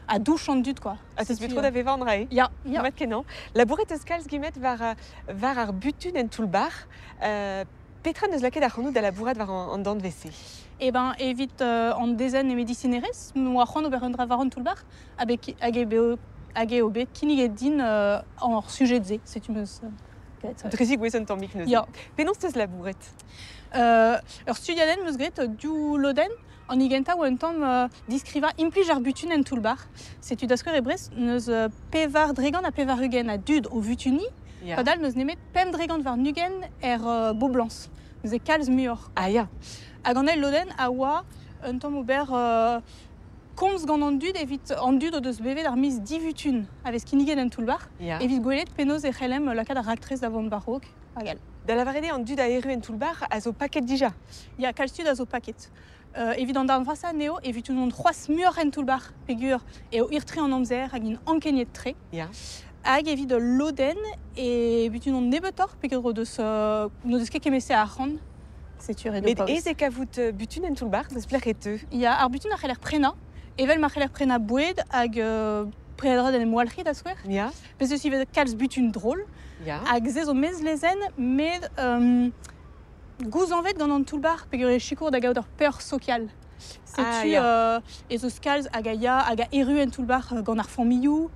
a douch an dud quoi. Ha teus bet tro da vevañ an dra-se? Ya, ya. Mat kenañ. Labouret eus kalz gimet war, war ar butun en toull-bac'h. Petra 'neus lakaet ac'hanout da labourat war an danvez-se? Eh ben, evit an dezenn e medisinerezh, 'moa c'hoant ober un dra war an toull-bac'h hag eo bet kinniget din hor sujed-se. Setu 'm eus graet. Dre zigouezh un tammig neuze. Ya. Penaos 'teus labouret? Ur studiadenn 'm eus graet div lodenn. An hini gentañ oa un tamm diskrivañ implij ar butun en toull-bac'h. Setu da skouer e Brest n'eus 84 80 a dud o vutuniñ. Ya. Padal n'eus nemet 25% er boblañs. Neuze kalz muioc'h. Ah ya. Hag an eil lodenn a oa un tamm ober komz gant an dud evit an dud o deus bevet ar miz divutun a vez kinniget en toull-bac'h Ya. Evit gwelet penaos e c'hellemp lakaat ar raktres da vont war-raok hag all. Da lavaret eo an dud a erru en toull-bac'h a zo paket dija. Ya, kalz tud a zo paket. Evit an darn vrasañ anezho e vutunont c'hoazh muioc'h en toull-bac'h peogwir eo hir-tre an amzer hag int ankeniet-tre. Ya. Hag evit ul lodenn e butunont nebeutoc'h peogwir o deus n'o deus ket kement-se a arc'hant. Setu ret eo Met paouez. aes eo kavout butun en toull-bac'h, deus pelec'h e teu? Ya, ar butun a c'heller prenañ, evel ma c'heller prenañ boued hag peadra d'en em walc'hiñ da skouer. Ya. Bez' eus ivez kalz butun drol. Ya. Hag se zo mezlezenn, met gouzañvet gant an toull-bac'h peogwir e sikour da gaout ur peoc'h sokial. Setu Ah, ya. ez eus kalz hag a ya hag a erru en toull-bac'h gant ar familhoù.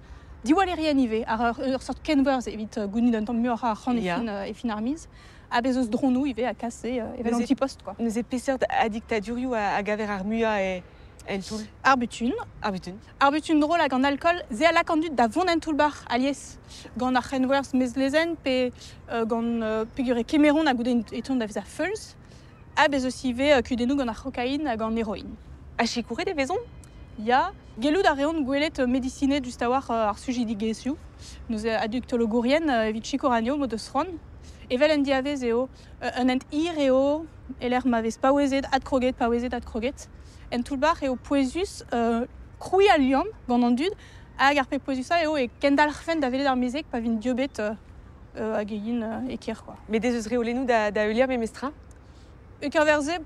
Diwallerien ivez, ar ur seurt kenwerzh evit gounit un tamm muioc'h a arc'hant e Ya. fin, e fin ar miz. Ha bez' eus dronoù ivez a kas se evel an Neuze- ti-post quoi. Neuze peseurt adiktadurioù a gaver ar muiañ e, en toull? Ar butun. Ar butun. Ar butun drol hag an alkool, se a lak an dud da vont en toull-bac'h alies gant ar c'henwerzh mezlezenn pe gant peogwir e kemeront ha goude e teuont da vezañ feuls. Ha bez' eus ivez kudennoù gant ar c'hokain hag an heroin. Ha sikouret e vezont? Ya, gellout a reont gwelet medisined just a-walc'h ar sujidigezhioù. Neuze aduktologourien evit sikour anezho m'o deus c'hoant. Evel en diavez eo, un hent hir eo, e-lec'h ma vez paouezet, adkroget, paouezet, adkroget. En toull-bac'h eo pouezus krouiñ al liamm gant an dud hag ar pep pouezusañ eo e kendalc'hfent da welet ar mezeg pa vint dieubet hag e yin e kêr quoi. Met ez eus reolennoù da heuliañ memestra? E keñver-se,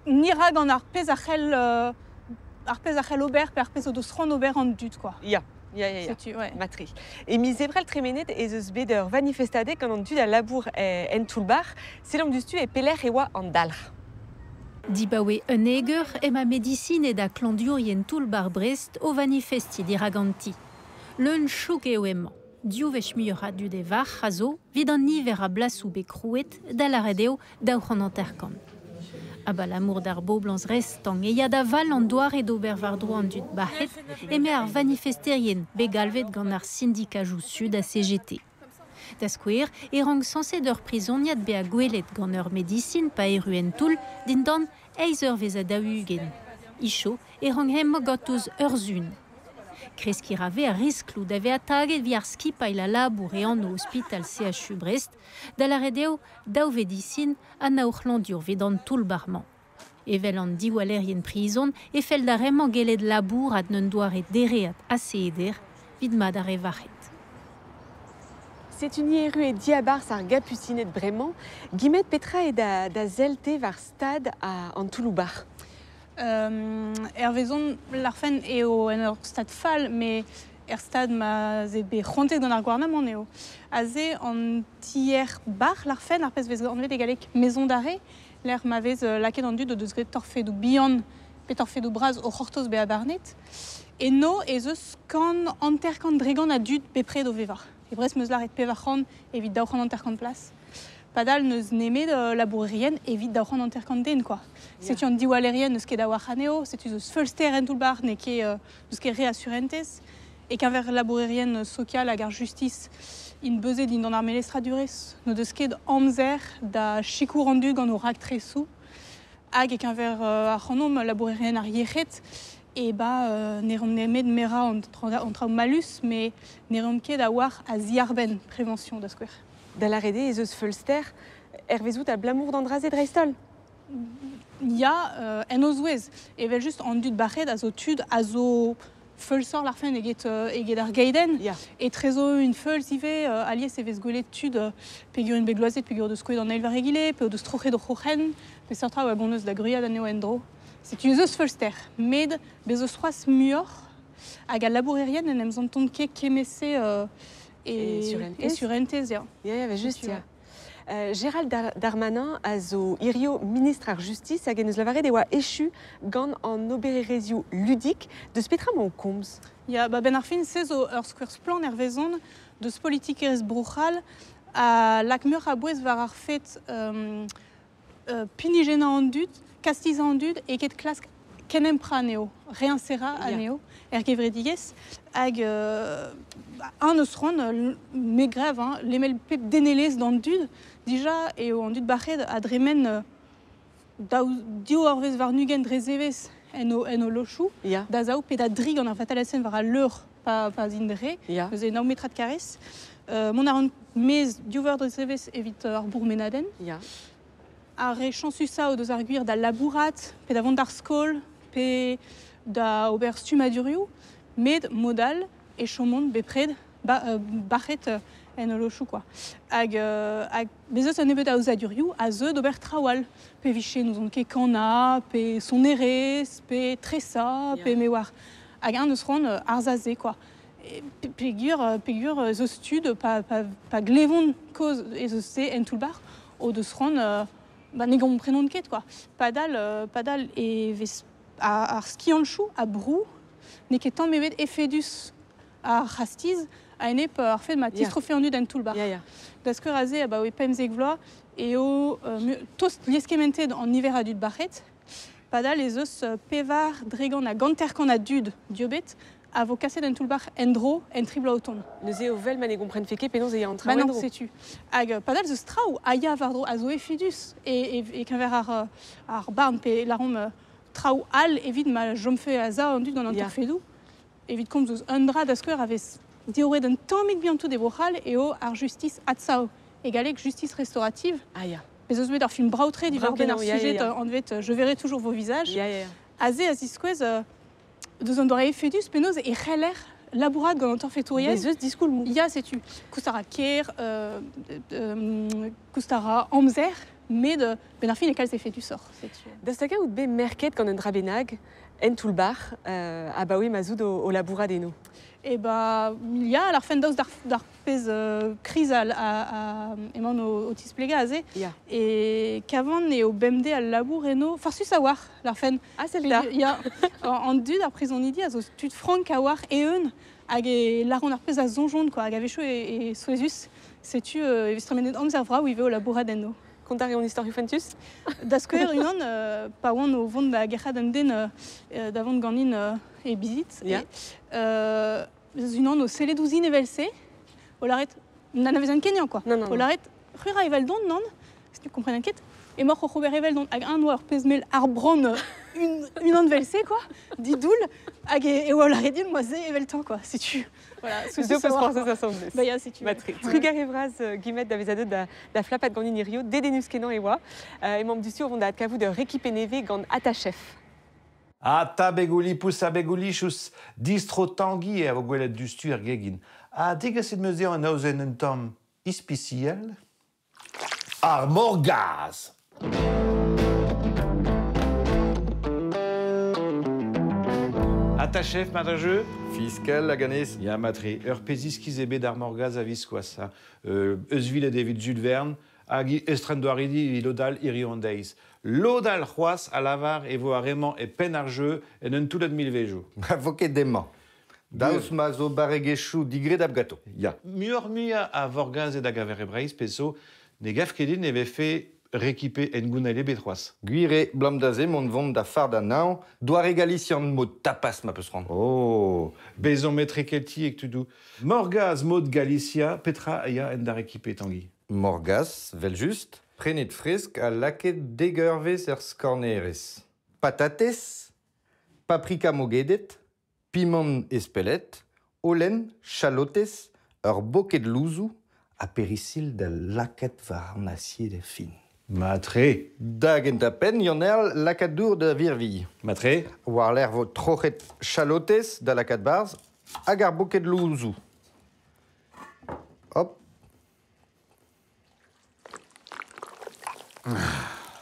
ni ra gant ar pezh a c'hell ar pezh a c'hell ober pe ar pezh o deus c'hoant ober an dud quoi. Ya. Ya, ya, ya. Setu, ouais. Matre. E miz Ebrel tremenet ez eus bet ur vanifestadeg gant an dud a labour en toull-bac'h. Sellomp diouzhtu e pelec'h e oa an dalc'h. Dibaoe un eur ema medisined ha klañvdiourien toull-bac'h Brest o vanifestiñ dirak an ti. Leun chouk eo emañ. Div wech muioc'h a dud e varc'h a zo evit an niver a blasoù bet krouet da lâret eo 250. Abalamour d'ar boblañs restank e ya da val an doare d'ober war-dro an dud bac'het eme ar vanifesterien bet galvet gant ar sindikajoù Sud ha CGT. Da skouer e rank sañset ur prizoniad bezañ gwelet gant ur medisin pa erru en toull dindan eizh eurvezh ha 40. Hiziv e rank hemañ gortoz ur sizhun. Kreskiñ a ra ar riskloù da vezañ taget evit ar skipailh a labour e anv ospital CHU Brest, da lâret eo daou vedisin ha nav c'hlañvdiour evit an toull-bac'h-mañ. Evel an diwallerien prizon e fell d'ar re-mañ gellet labourat en un doare dereat ha seder evit mat ar re vac'het. Setu ni erru e diabarzh ar gapusined bremañ. Gimet petra eo da sell-te war stad an toulloù-bac'h? Hervezon larfen eo en ur stad fall, met er stad ma 'z eo bet c'hoantet gant ar gouarnamant eo. Aze an tier bac'h larfen, ar pezh vez anvet e galleg maison d'arrêt, lec'h ma vez lakaet an dud o deus graet torfedoù bihan pe torfedoù bras o c'hortoz bezañ barnet. Eno ez eus 150% a dud bepred o vevañ. E Brest 'm eus lâret 400 evit 250 plas. Padal n'eus nemet labourerien evit 250 den quoi. Ya. Setu an diwallerien n'eus ket a-walc'h anezho, setu eus feulster en toull-bac'h n'eo ket, n'eus ket re a surentez. E keñver labourerien sokial hag ar justis In beuzet din d'an ar melestradurezh, n'o deus ket amzer da sikour an dud gant o raktresoù. Hag e keñver ar c'hanomp labourerien ar yec'hed, e ba ne reomp nemet merañ an traoù malus, met ne reomp ket a-walc'h a ziarbenn prevention da skouer. Da lâret eo ez eus feulster hervezout abalamour d'an dra-se dreist-holl? Ya, en o zouez. Evel-just an dud bac'het a zo tud a zo feulsoc'h larfen eget ar geidenn. Etrezo un feulz ivez, alies e vez gwelet tud peogwir int bet gloazet, peogwir o deus skoet an eil war egile, pe o deus troc'het o c'hroc'hen, peseurt traoù hag hon eus da gwriat anezho en-dro. Setu ez eus feulster, met bez eus c'hoazh muioc'h hag al labourerien en em santont ket kement-se e surentez. Ya, ya, just, ya. Gérald Darmanin a zo hirio ministr ar Justiz hag en deus lavaret e oa echu gant an obererezhioù ludik. Deus petra emañ o komz? Ya, ba benn ar fin, se zo ur skouer splann hervezon deus politikerezh Bro-C'hall a lak muioc'h a bouez war ar fed pinijennañ an dud, kastizañ an dud eget klask kenemprañ anezho, réinsérañ anezho er gevredigezh. Hag un eus c'hoant, me grev, hein, lemel pep denelezh d'an dud. Dija eo an dud bac'het a dremen daou, div eurvezh warn-ugent dre zevezh en o lochoù, da zaou pe da dri gant ar vatalasenn war al leur pa 'z int re, neuze nav metrad karrez. Mont a ran maez div eur dre zevezh evit ar bourmenadenn. Ar re chañsusañ o deus ar gwir da labourat, pe da vont d'ar skol, pe da ober stummadurioù, met mod all e chomont bepred bac'het en o lochoù quoi. Hag hag bez eus un nebeud aozadurioù a zeu d'ober traoù all, pe vije n'ouzon ket kanañ, pe sonerezh, pe tresañ, pe me oar. Hag eñ neus c'hoant arzañ se quoi. Peogwir ez eus tud pa glevont kaoz ez eus se en toull-bac'h o deus c'hoant ba ne gomprenont ket quoi. Padal e vez ar skianchoù a brou n'eo ket tamm ebet efedus ar c'hastiz a-enep ar fed ma tistrofe an dud en toull-bac'h. Da skouer aze abaoe 15 vloaz eo tost lieskementet an niver a dud bac'het. Padal ez eus 450 a dud dieubet a vo kaset en toull-bac'h en-dro en tri bloaz o tont. Neuze eo vel ma ne gomprenfe ket penaos e ya an traoù en-dro. Ba non, setu. Hag padal eus traoù a ya war-dro a zo efedus e-keñver ar barn pe lâromp traoù all evit ma chomfe a-sav an dud gant an torfedoù. Evit komz eus un dra da skouer a vez diorroet un tammig bihan-tout e Bro-C'hall eo ar justis adsav. E galleg justice restaurative. Ah ya. Bez eus bet ur film brav-tre diwar-benn ar sujet anvet Je verrai toujours vos visages. Aze a ziskouez deus an doare efedus penaos e c'heller labourat gant an torfetourien. Bez eus diskoulmoù. Ya, setu. Koust a ra ker, koust a ra amzer, met benn ar fin e kalz efedusoc'h. Setu. Daoust hag-eñ out bet merket gant un dra bennak en toull-bac'h abaoe ma 'z out o labourat eno? Eh ba, ya, ar fin daoust d'ar pezh kriz emaon o tisplegañ aze. E kavan eo bemdez al labour eno farsus a-walc'h, ar fin. Ah, sell da. Ya, an dud, ar prizonidi a zo tud frank a-walc'h eeun hag e lâront ar pezh a soñjont, quoi, hag a-wechoù e souezhus. Setu e vez tremenet amzer vrav ivez o labourat eno. Kontañ a reont istorioù fentus? Da skouer, unan, pa oan o vont da gerc'hat un den da vont ganin e bizit, unan o sellet ouzhin evel-se, o lâret n'anavezan ket anezhañ, quoi. O lâret c'hwi ra eveldon, nann? Ne komprenan ket. Emaoc'h oc'h ober eveldon hag eñ oa ur pezh mell arbrant unan evel-se, quoi, didoull, hag e oa o lâret din moi se eveltañ, quoi. Setu. Voilà, Zo peus c'hoarzhez asambles. Ba ya, setu. Matre. Trugarez vras Guimet da vezañ deuet da flapat ganin hirio, dedennus-kenañ e oa. Emaomp diouzhtu o vont da adkavout ur rekipe nevez gant Attachef. Ha tabegouli pous abegoulichous distro Tangi e vo gwelet diouzhtu er gegin. Ha degaset 'm eus dezhañ un aozenn un tamm ispisial. Ar morgazh! Attachef, mat a jeu? Fiskel hag anez. Ya, matre. Ur pezh iskis eo bet ar morgazh a-viskoazh. Ha. Euzhvil evit Jules Verne hag estrendoaridi evit lod all hiziv an deiz. Lod all c'hoazh a lavar e vo ar re-mañ e penn ar jeu en un toullad milvezioù. Na vo ket demañ. Daoust ma zo barregezhioù digredabl ganto. Ya. Muioc'h-muiañ a vorgazed a gaver e Breizh, pezh zo, ne gav ket din e vefe rekipe en gounel ebet c'hoazh. Gwir eo, blam da se mont vont da far da naon, doare galician mod tapas ma peus c'hoant. Oh, bezomp metre keltiek tudou. Morgaz mod Galicia, petra a ya en da rekipe, Tanguy? Morgaz, vel just, prenet fresk ha lakaet dek eurvezh er skornerez. Patatez, paprika mogedet, piment espelet, holen, chalotez, ur boked louzoù, ha perisil da lakaat war an asied e fin. Matre. Da gentañ-penn, Yann-Erl, lakaat dour da virvilh. Matre. War-lerc'h vo troc'het chalotez da lakaat barzh hag ar boked louzoù. Hop.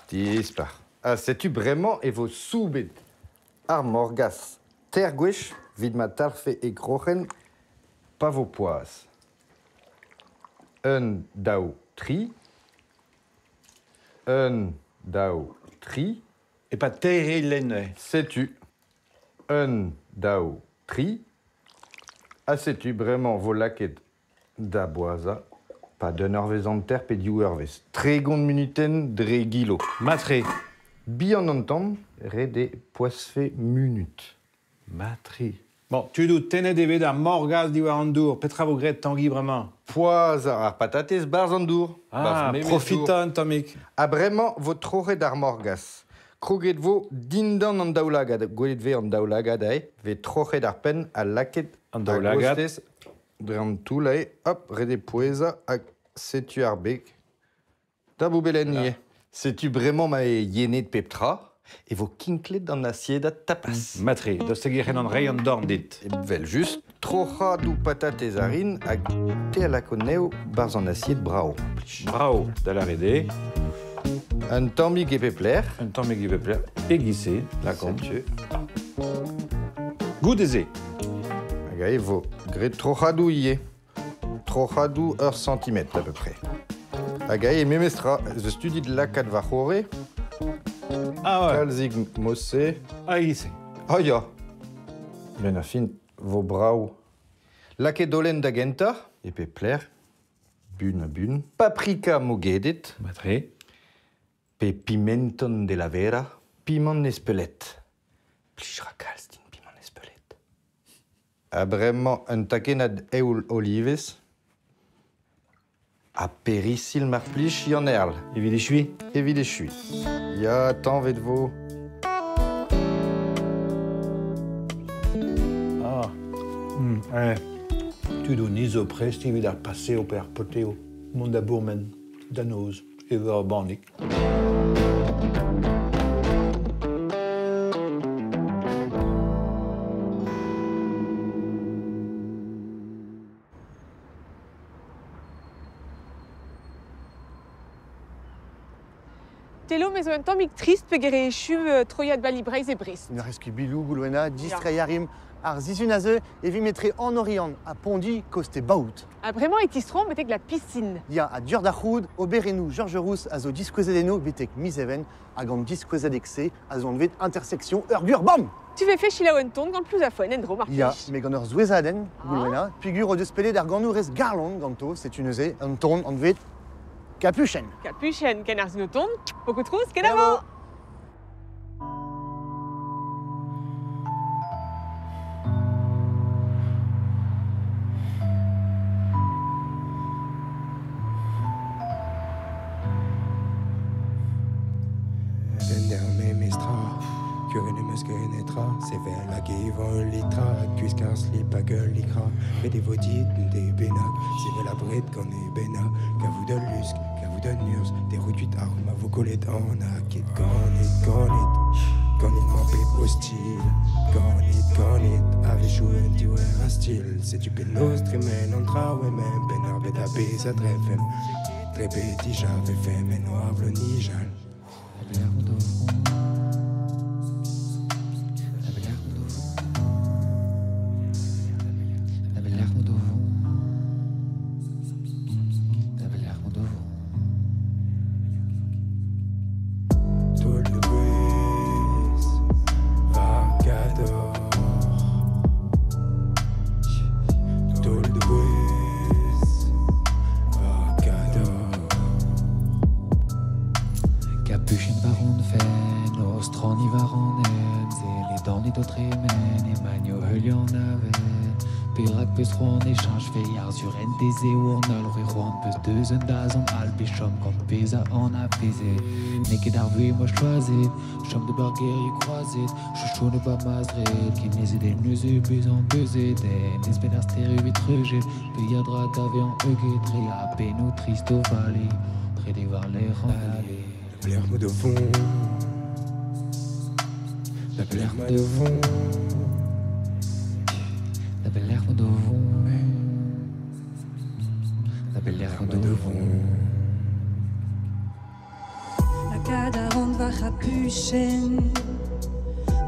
Dispar. Ha setu bremañ e vo soubet ar morgaz teir gwech evit ma talc'hfe e groc'hen pa vo poazh. Un, daou, tri. Un, daou, tri. E-pad teir eilenn neuze. Setu. Un, daou, tri. Ha setu bremañ vo lakaet da boazhañ 'pad un eurvezh hanter pe div eurvezh. 30 munutenn dre gilo. Matre. Bihan an tamm, ret eo poazhfe munut. Matre. Bon, tudoù, tennet eo bet ar morgaz diwar an dour. Petra vo graet, Tanguy, bremañ? Poazhañ ar patatez 'barzh an dour. Ah, Barzh memes profitañ dour. un tammig. Ha bremañ vo troc'het ar morgaz. Kroget vo dindan an daoulagad. Gwelet 'vez an daoulagad aze. 'Vez troc'het ar penn ha lakaet An daoulagad. a-gostez dre an toull aze. Hop, ret eo pouezañ hag setu ar beg. Da boubelenn ivez. Setu bremañ ma eo yenet pep tra e vo kinklet an asiedad tapas. Matre, daoust hag e c'hellan reiñ an dorn dit? Evel-just, troc'hadoù patatez a rin hag te a lako anezho 'barzh an asied brav. Brav, da lâret eo. Un tammig e pep lec'h. Un tammig e pep lec'h. E-giz-se, lakaomp. Setu. Goude-se. Hag aze e vo graet troc'hadoù ivez. Troc'hadoù ur santimetr à peu près. Hag aze memes tra, ez eus tu dit lakaat war c'horre. Ah ouais. Kalzik mod-se. Ah, e-giz-se. Ah ya. Ben ar fin vo brav. Lakaet holen da gentañ, e pep lec'h, bun ha bun. Paprika mogedet. Matre. Pe pimenton de la Vera. Piment espelet. Plij ra kalz din piment espelet. Ha bremañ un takennad eoul olivez. Ha perisil mar plij, Yann-Erl. Evit echuiñ? Evit echuiñ. Ya, tañvet vo. Ah. Ouais. Tudoù ni zo prest evit ar paseo pe ar poteo. Mont da bourmen, da noz, evel ur bannig. Telo, me zo un tammig trist peogwir e echu troiad Bali Breizh e Brest. Ur eski bilou Goulwena, distreiñ a rimp ar sizhun a zeu evit metre an Oriant ha Pondi koste Baout. Ha bremañ e tistroomp betek la piscine. Ya, ha dioc'h da c'hoût, oberennoù Georges Rousse a zo diskouezet eno betek miz Even hag an diskouezadeg-se a zo anvet Intersection ur gur bam! Tu vefe selaou un ton gant Plouzafon en-dro mar Ya, plij. met gant ur souezhadenn, Goulwena, peogwir o deus pedet ar ganourez Garlon ganto, setu neuze un ton anvet Capuchen. Capuchen, ken ar sin o ton, beaucoup trouz, kenavo! memestra Kuren em eus ket netra Sevel hag evañ ul litrad Gwiskañ ar slip hag ul likra Met e vo dit de bennak Sevel abred gant e bennak Kavout ul lusk, kavout un urzh Derout kuit ar ma vo kollet an aked Ganit, ganit, ganit ma pep ostilh Ganit, ganit, a-wechoù un diouer a stil Setu penaos tremen an traoù e-men Penn ar bed a-bezh a drefemp Dre bet dija 'vefemp en oabl o nijal. Taol da bouez war gador. Taol da bouez war gador. Strani war an en, zele dan et o tremen, e manio heulian avel. Perak peus c'hoant e cheñch ar zur en deze an al re c'hoant peus deus un daz an al pe chom gant peza an a peze. N'eo ket ar vuhez moa choazet, chom de bar gerioù kroazet, chouchou ne ba mazret, kemezet en neuze bezañ beuzet, en espen ar sterioù bet treujet, pe dra da vezañ euget, re a pennoù trist o vale, redek war lerc'h an ale. La blerme de vont, la blerme de vont, La belle herbe de vont. La belle herbe de vont. La kadarant war c'hapuchen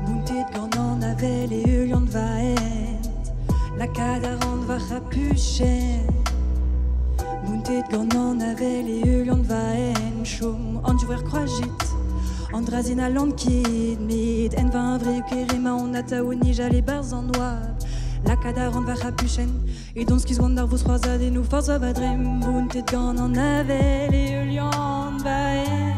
Bountet gant an avel e heulian vaent La kadarant war c'hapuchen Bountet gant an avel e heulian vaent Chom an diouer kroazit An drazin a ket Met en va vre kerema on atao nijal e barz an oab La kadarant war c'hapuchen E don skiz oan d'ar vos c'hoazad e nou forz va drem Bountet gant an avel e heulian vaent.